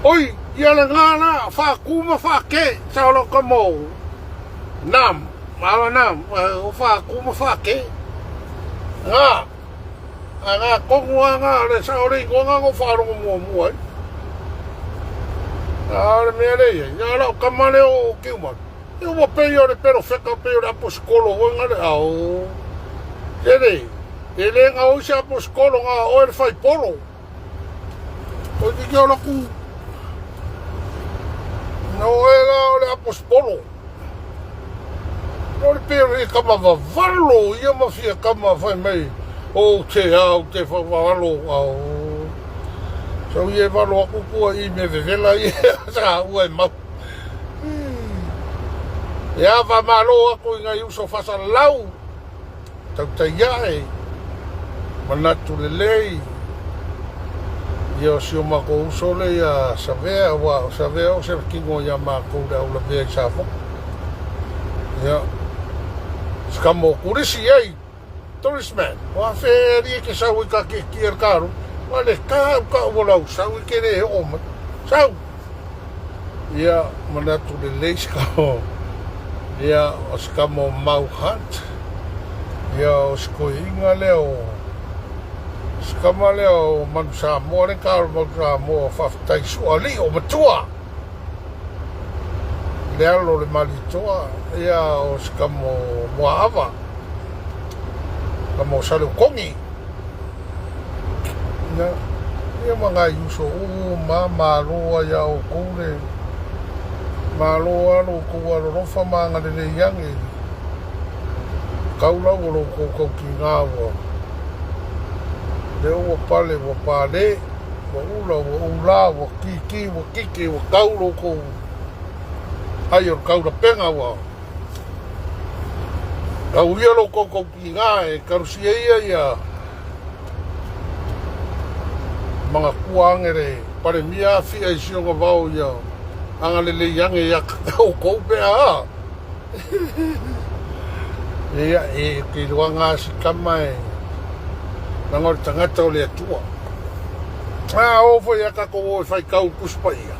Oi, ia le ngā la, whākū ma whākē, sa o ka mō. Nam, awa nam, o whākū ma whākē. Ngā, A ngā kongu a ngā le sa o le ingoa ngā ngō whaarongo muamua ai. A o le mea le ia, ia la o kama le o Kiumaru. Ia ua pei o le perofeka, pei o le aposikolo hoi ngā le ao. E le, e le ngā oi se aposikolo ngā oe le whaipolo. O te kia o ku. No e la o le apospolo. O le pei o le kama vavalo ia ma fia kama fai mai o te au te whawalo au. Sau ia e valo aku kua i me vevela ia sa ua e mau. Ia fa malo aku i ngai uso fasalau. Tautai ae, manatu lelei, ia o si o makou uso lea ia Savea, aua o Savea o se kino ia makou le au lavea i Safotu. Ia, se kama o Kurisi ei, Turisman, o a fe ali e ke sau i ka ke ki el karu, wa le ka u ka ua lau sau i ke le o mai. Sau! Ia, manatu lelei se kamo, ia, o se kamo Mau Hunt, ia, o se koiinga lea o, se kama lea o Manu Samoa, le ka o Manu Samoa, faafetai sua alii o matua, le alo o le Malietoa, ia, o se kamo Moaava, kamo Saleukogi. Ia, ia ma ngai uso uma, malo a ia oukou le, malo a lo oukou alolofa ma agalelei ane i kau lau o lo oukou kaukigā ua leo ua pale ua pale, ua ula ua ula, ua kiki ua kiki, ua kau lo oukou ai o le kaulapega ua kau ia lo oukou kaukigā e kalusia ia ia Mangakua ange le Paremia awhia i sionga vao ia agalelei ange ia oukou pe a. Ia e ke iloa ngā si kama e nanga o le tangata o le Atua. A o foi a kakou o e whai kau kusi paia.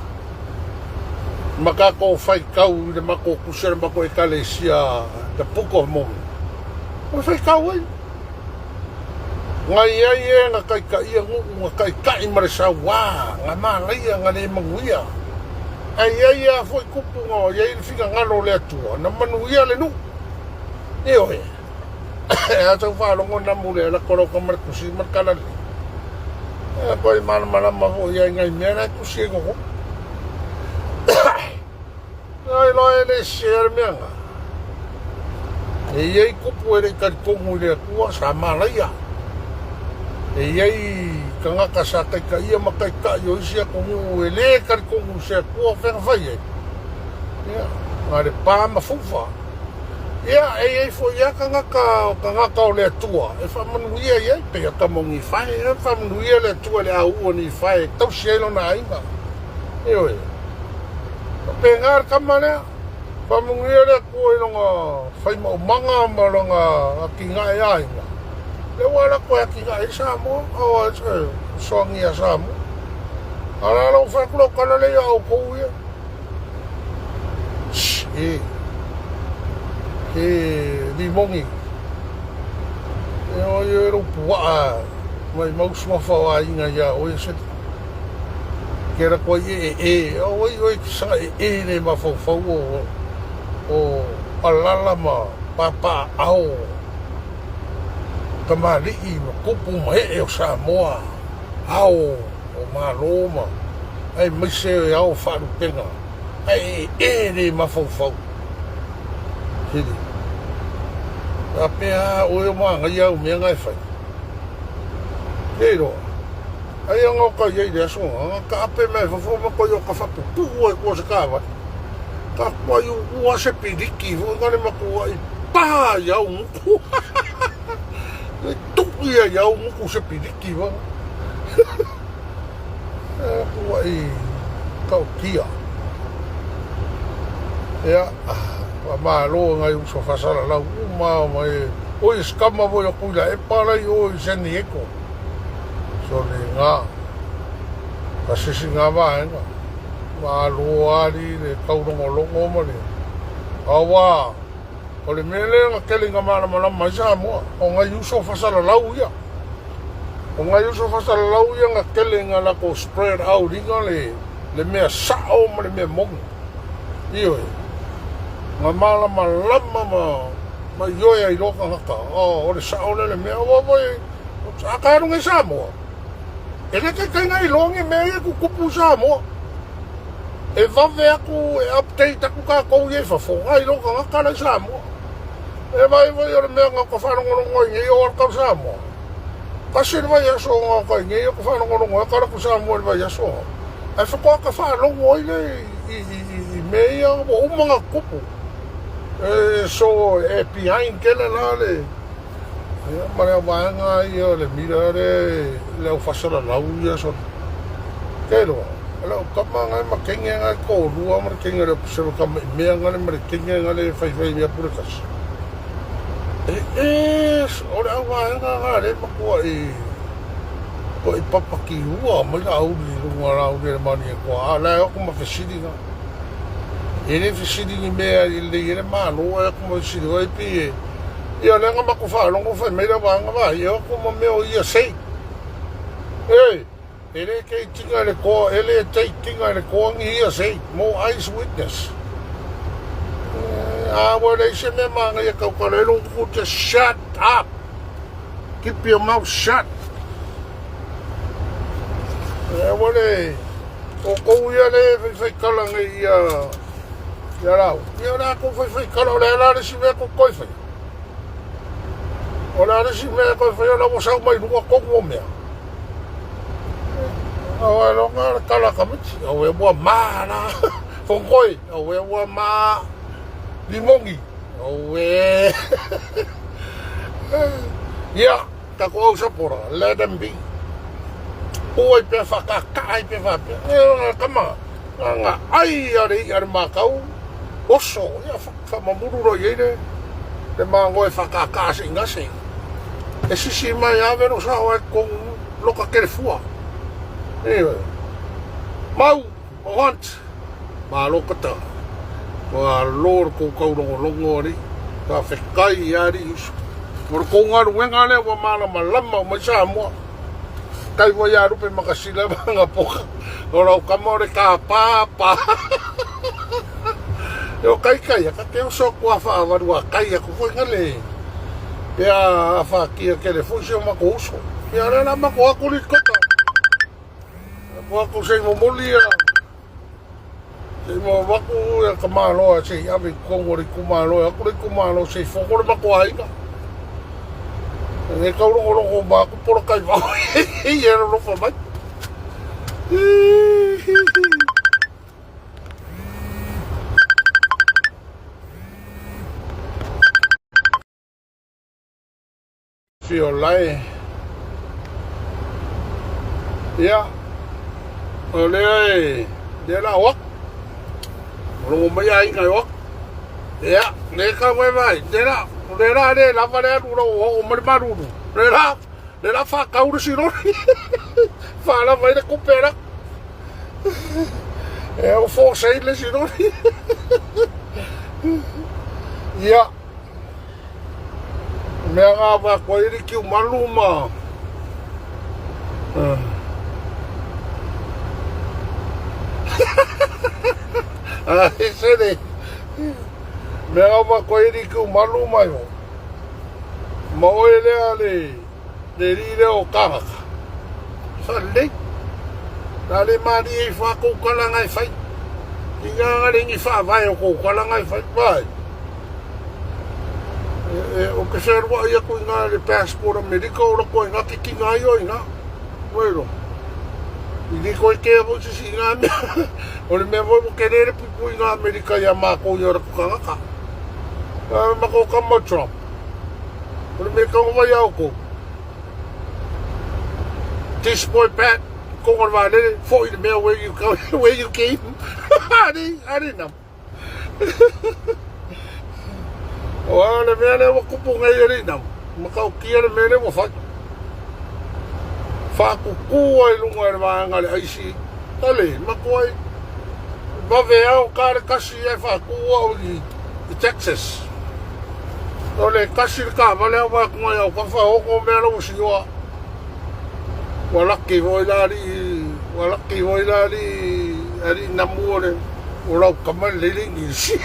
Ma kakou whai kau i le mako kusi le mako ekalesia the Book of Mormon. O whai kau ai. Ngai ai e nga kaikaia nguu nga kaikai ma le sauā, nga malaia nga le manuia. Ae i ai a foi kupu nga i ai le finagalo o le Atua, na manuia le nuu. Ioe, e a sau faalogo namu le lako lau kama le kusi ma le kalale. E koe malamalama foi ai ngai mea la e kusi ai koko. Ai loa e le sese le mea nga. E i ai kupu e le i talitonu i le Atua, sa malaia. E i ai tagata sa taitaia ma taitai o isi atunuu e le talitonu i se Atua, fea na fai ai? Ia, na le pa ma fufa. Ia, e i ai foi lava tagata o tagata o le Atua e faamanuia i ai, pei o tama o Nifae, e faamanuia le Atua i le auu o Nifae e tausi ai lona aiga. Ioe. Faapena le tama lea. Faamanuia le Atua i lona faimaumaga ma lona atinae aiga. Lea ua alu atu e atinae ai Samoa, o fesoasoani ia Samoa. A la ua fai atu lau tala lea ia outou ia. Shh, e, e limoni. E oi e lou puaa maimau suafa o aiga ia oe se Ke ra koe e e e, o oi oi ki sanga e e le mafaufau o o alala ma papa ao kamali'i ma kupu ma he'e o Samoa ao o Malo ma aemaise e ao faalupega ae e e le mafaufau. Hili. Faapea oe o magaia au mea na e fai. Nei loa. Aia nga o ka iai le aso nga, nga ka ape mai fafo ma koi o ka whapupuu ai kua se kāwai. Ka kuai ua se piliki foi nga le makuai pa i au nguku. Le tui ia i au nguku se piliki foi. E kuai tautia. Ia, faamalo ngai uso faasalalau uma ma e oi se kama foi o Tuilaepa la i o i San Diego. Sole nga kasisi nga vaega. Malo ali le taulogologo ma le aua o le mea lea na tele ina malamalama ai Samoa, o nai uso faasalalau ia. O nai uso faasalalau ia na tele ina latou spread out ina le, le mea sao ma le mea moni. Ioe. Na malamalama ma, ma ioe ai loa tagata, oh, o le sao lea le mea. Aua foi, a ka alu nei Samoa, e le taitai na iloa ni mea ia e tutupu i Samoa. E vave atu e update atu tatou ia i fafo, na iloa tagata la i Samoa. E vaai foi o le mea na ka faalogologo ai nei o alaka o Samoa. Tasi le vaiaso na ka i nei o ka faalogologo ai ka alaka o Samoa i le vaiaso. Ae faatoa ka faalogo ai le i, i, i, i mea ia ua uma na tutupu. E, so e behind tele la le Ia, ma le vaega ia o le mira le le au faasalalau ia so ke loa o le kama ngai ma kenge ngai ko lua ma le kenge le se ka me mea ngai ma le kenge ngai le fai fai mea pule kasi e e o le au vaega nga le makua i ko i papa ki ua mai la uli lunga la uli le mani e koa a la e oko ma fesili nga e le fesili ni mea i le i le malo e oko ma fesili oi pi e Ia lea na matou faalogo fai mai le vaega vai e oko ma mea o ia sei. Ei, e le tei tinga i le koa, e le tei tinga i le koa ni ia sei, mo eyes witness. A ua leai se mea manaia tautala ai lou kuku, just shut up. Keep your mouth shut. E ua le, o kou ia le faifaikala nei ia Ia lau. Ia o le a kou faifaikala, o le a la le isi mea kou koe fai. O le a le isi mea koe fai, o la ua sau mai luga tonu o mea. O e longa le kala kamiti, o e ua mā la. Fongoi, o e ua mā. Limongi, o e. Ia, takou au sapora, let them be. Pua i pea whakaka ai pea whapea. E o kama, Nga ai a le i'a le makau, oso, ia whamamuru roi ei le, le mango e whakaka se inga se. E sisi mai a vero sa oa e kong loka kere fua. Anyway, mau, o hunt, malo kata. Ua lo le kou kaulongolongo ari, ka whekai i ari usu. O le kou ngaruenga lea ua malamalama o mai Samoa. Kai mo ia rupe makasila ma poka. O lau kama o le ka pā pā. E o kai kai ka te oso ku afa avaru a kai aku foi ngale. Pe a afa kia ke le foi se o mako uso. Ia le la mako aku li kota. Ko aku sei momoli ia. Sei mo waku ia ka malo a sei ave i kongo le itumalo e aku le itumalo sei foko le mako aiga. E kau loko loko ma aku polo kai vao i e lolofa mai. Fiolae. Ia, o lea e, lea la o aku. O logo mai aiga e o aku. Ia, le ka wai vai, le la, le la le lava le alu lo o mai le maruru. Le la, le la whakau le sirori. Whālava i le kupe la. E o fōsei le sirori. Ia, Mea ngā wā kua iri ki umalu ma. Ai sere. Mea ngā wā kua iri ki umalu mai o. Ma oe lea le le ri lea o kāngaka. Sa lelei. Nā le mārie i whā kou kalanga e whai. I ngā ngare ngi whāwae o kou kalanga e whai. Vai. E, e, o ke whenua ia ko i ngā le passport Amerika o lako i ngā kiki ngā io i ngā. Wero. I le koe kea foi se isi i ngā mea. O le mea foi ua kele le puipuiga a Amerika iā mākou i o ratu tagata. A makou kama o Trump. O le mea kaunga mai a outou. This boy Pat, konga o le vaalele, foi le mea where you, where you came. Ari, ari na. O le mea lea ua kupu nei e Rina, matautia le mea lea ua fai. Faatutu ai luga e le vaega le aisi, tale, matua ai, vave ao ka le kasi e faatu au i, i Texas. O le kasi le kavale au vai kunga iau ka whaongo mea la usioa. Ua laki foi la alii, ua laki foi la alii, alii namu o le, o lau kama le leile Igilisi.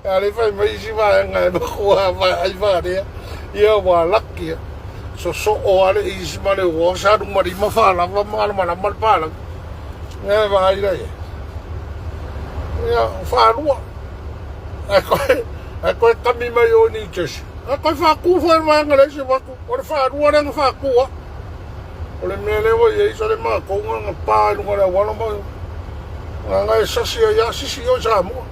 A le fai mai isi vaega e makua ai valea. Ia ua laki ia. Sosoo a le isi ma le ua sa luma lima whaalava ma malamalama le pālagi. Ia vaai la ia. Ia, whaalua. Ae koe, ae koe kami mai o New Jersey. Ae koe whākū whai vaega le isi watu. O le whārua le nga whākūa. O le mea lea ua i ai sa le mākou nga nga pā i lunga le auala ma nga nga e sasi ai a sisi oi Samoa.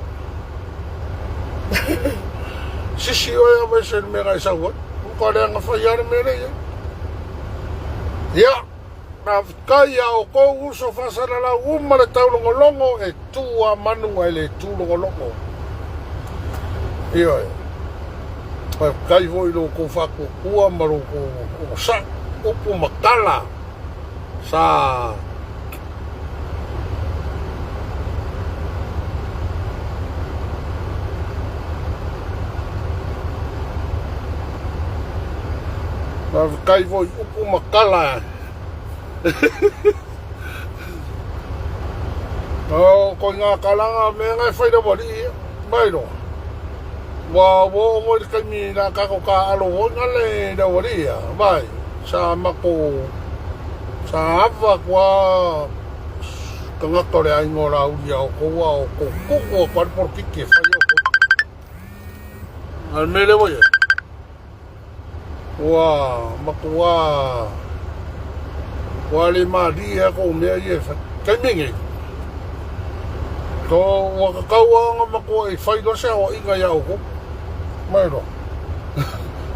Sisi oi a wese le mea nga e sau ai. Uka lea nga whai a le mea lea i ai. Ia, Faafetai a outou uso faasalalau uma le taulogologo e tu a manu ae le tu logologo. Ioe. Faafetai foi i lo outou faatuatua ma lo outou onosai, upu ma tala sa Faafetai foi i upu ma tala. Oh, ko ngā kalanga me ngai whai rawa ri ia. Mai roa. Ua ua o moi le kaimi la kako ka alo o ngā le rawa ri ia. Vai, sa mako, sa ava kua kangata o le aingo la uri a o koua o ko koko a kwa porokiki e whai o kou. Ai me lewa ia. Ua makuā ua le mālie a kou mea ia e whai. Taimi nei. To ua kakau a nga matua i whai loa se aoaiga ia oukou. Mai loa.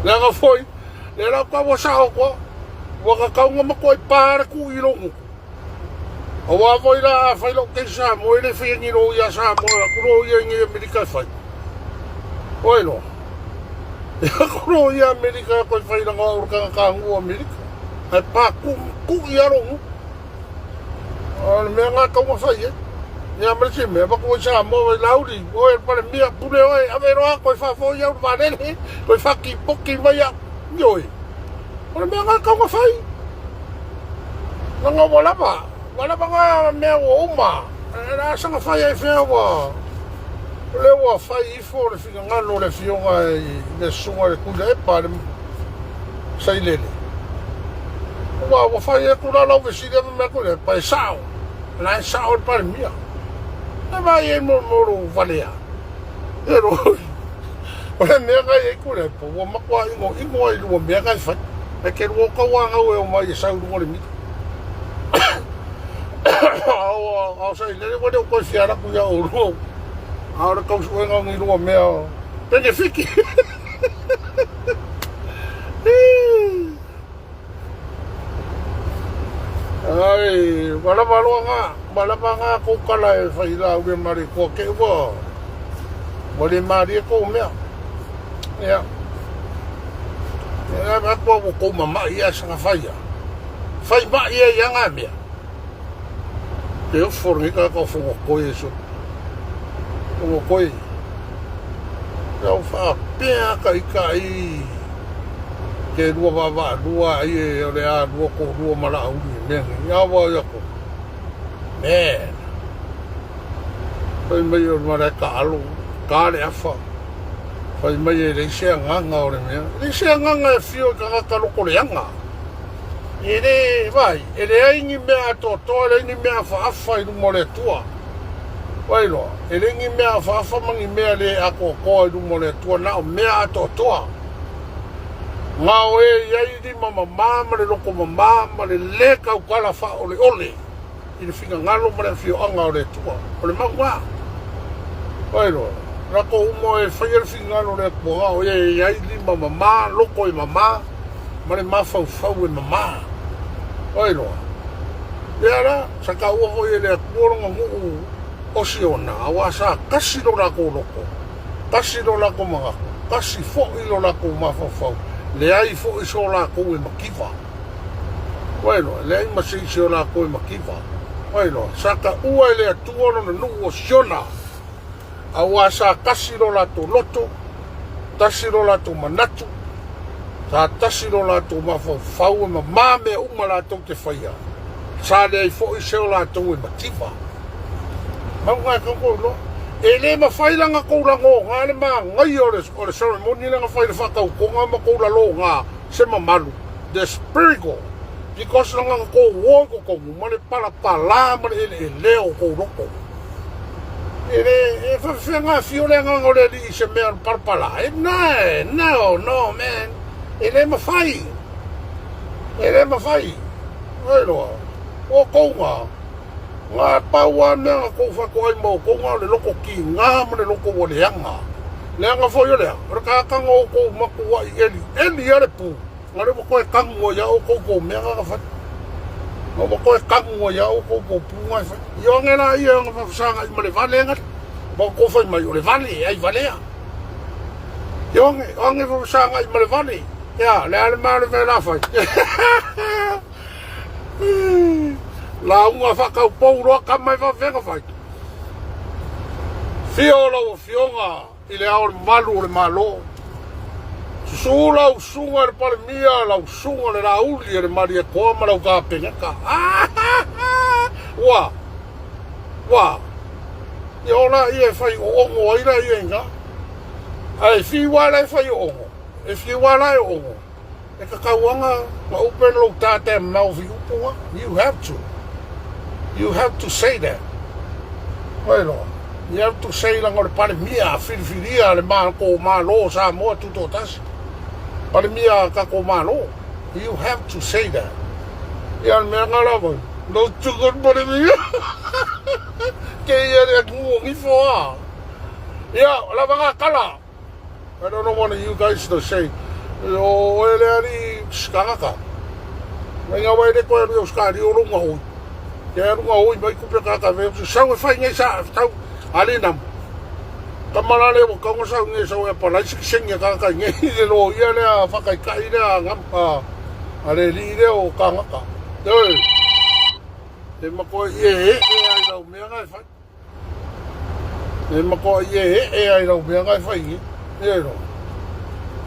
Leaga foi, le lau ka ua sao koa. Ua kakau nga matua i pā le ku i longu. Aua foi la a whai lou kei Samoa, e le whai angi lo ia Samoa, aku lo ia ingi Amerika e whai. Oi loa. Aku lo ia Amerika koe whai ranga o kanga ka ngu Amerika. Ai pā ku, ku i aro ngu. O le mea ngā kaunga whai e. Ia mare se mea, paku oi Samoa, oi lauri, oi pare mia, pure oi, ave roa, koe whawhoi au valele, koe whaki poki mai au. Ioi. O le mea ngā kaunga whai. Nanga ua lava, ua lava ngā mea ua uma. E rā sanga whai ai whea ua, le ua whai ifo le whingangano le whionga i le sunga le kuila epa le sailele. Ua ua whai e kura lau vesiri ame mea kuila epa e sao. La e sao le pare mia. E vai e mo mo ro valea. E ro. O le mea kai e kura epa ua makua ingo ingo ai lua mea kai whai. E ke rua kau a ngau e o mai e sau runga le mita. Ao ao sa ile ua leo koe fiara ku ia o rua. Ao le kau suenga ngi rua mea. Pene fiki. Ai, ua lava loa ngā, ua lava ngā koukala e whai la ure mare kua ke ua, ua le mārie kou mea. Ia. Ia, a kua ua kou mamai ia sanga whai ia. Whai mai ia ia ngā mea. Te ofo rangi ka ka whonga koe e so. Whonga koe. Ia o whaapea ka ika i ke lua vava lua ai e o le a lua ko lua ma la uri e mea ngi. Ia wa ia ko. Man. Whai mai o mara ka alo, ka le afa. Whai mai e leise a nganga o le mea. Leise a nganga e whio i ka ngaka loko le anga. E le, vai, e leai ni mea atoatoa, e leai ni mea afaafa i luma o le Atua. Vai loa, e leai ni mea afaafa ma ni mea le atoatoa i luma o le Atua, na o mea atoatoa. Na o e i ai lima mamā ma le loto mamā ma le lē tautala faaoleole i le finagalo ma le afioaga o le Atua. O le mau lena. Oi loa, latou uma o e faia le finagalo o le Atua, na o e i ai lima mamā, loto e mamā, ma le mafaufau e mamā. Oi loa. Ia la, sa taua foi e le Atua lona nuu o Siona, auā sa tasi lo latou loto, tasi lo latou manatu, tasi foi lo latou mafaufau, leai foi so latou e mativa. Ua iloa, leai ma se isi o latou e mativa. Ua iloa, sa taua e le Atua lona nuu o Siona, auā sa tasi lo latou loto, tasi lo latou manatu, sa tasi lo latou mafaufau e mamā mea uma latou te faia, sa leai foi se o latou e mativa. Mauga e kou iloa. E le mafai la na kou lagogā le manaia o le, o le ceremony lea na fai i le faatautoga ma kou lalogā se mamalu, the spiritual, because leaga na kou o i totonu ma le palapalā ma le eleelea o kou loto. E le, e faafefea na afio le Agaga o le Alii i se mea o le palapalā? E, no, no, no, man. E le mafai. E le mafai. Oi loa. O kou na. Na pau lava mea na kou faatoai ma outou na o le loko kigā ma le loko ua leaga. Leaga foi o le a? O le tagata na outou matuai elieli a le pu, na lea ua toe tanu ai lava outou tou mea na na fai. Na ua toe tanu ai lava outou tou pu na e fai. Ioane laia na faafesagai ma le vale na, ma outou fai mai o le vale e ai valea. Ioane, ioane faafesagai ma le vale. Ia, le a le mea o le mea la fai. Lauga faataupou loa tama e faafefea fai. Afio lau Afioga i le Ao Mamalu o le Malo. Susu lau susuga i le Palemia, lau susuga i le Laauli e le Malietoa ma lau Kapeneta. Ua, ua, ia o laia e fai oogo ai laia i ina. Ae fiu lava la e fai oogo, e fiu lava la e oogo. E tatau ana na open lou goddamn mouth i upu nga. You have to. You have to say that. Oi loa. You have to say langa o le Palemia a filifilia le matou Malo o Samoa Tutoatasi. Palemia a tatou Malo. You have to say that. Ia le mea nga lava. No tuku Palemia. Ke ia le atu ngifo a. Ia, lava nga kala. I don't know one of you guys to say, o oe le alii tagata. Mai nga wai le koe alu i Australia o longa hoi. Ke alu nga hoi mai kupe kaka ve sau e fai ngai sa tau ali nam. Kamala le wa kaunga sau ngai sau e palai sik sengi kaka ngai le lo ia le a whakai kai le a ngam a a le li le o kangaka. Oi. Te makoe i e e e ai lau mea ngai fai. E makoa i e ee ai lau mea ngai fai ngi. Ia ro.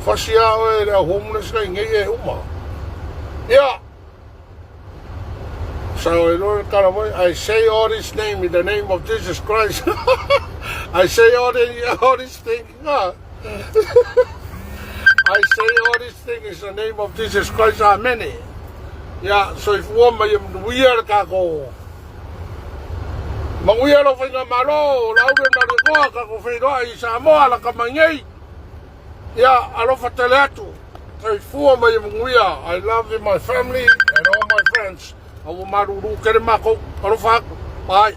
Fasi a oe le au homeless ngai ngei e uma. Ia. So e lo kala mai, I say all this name in the name of Jesus Christ. I say all, the, all this thing. Ah. I say all these things in the name of Jesus Christ. Amen. Ia, soifua mai e manuia le tatou. Manuia lou faigamalo, Laauli o Malietoa, tatou feiloai i Samoa, lata mai nei. Ia, alofa tele atu. Soifua mai e manuia. I love you my family and all my friends. A ua malulu tele matou. Alofa atu. Bye.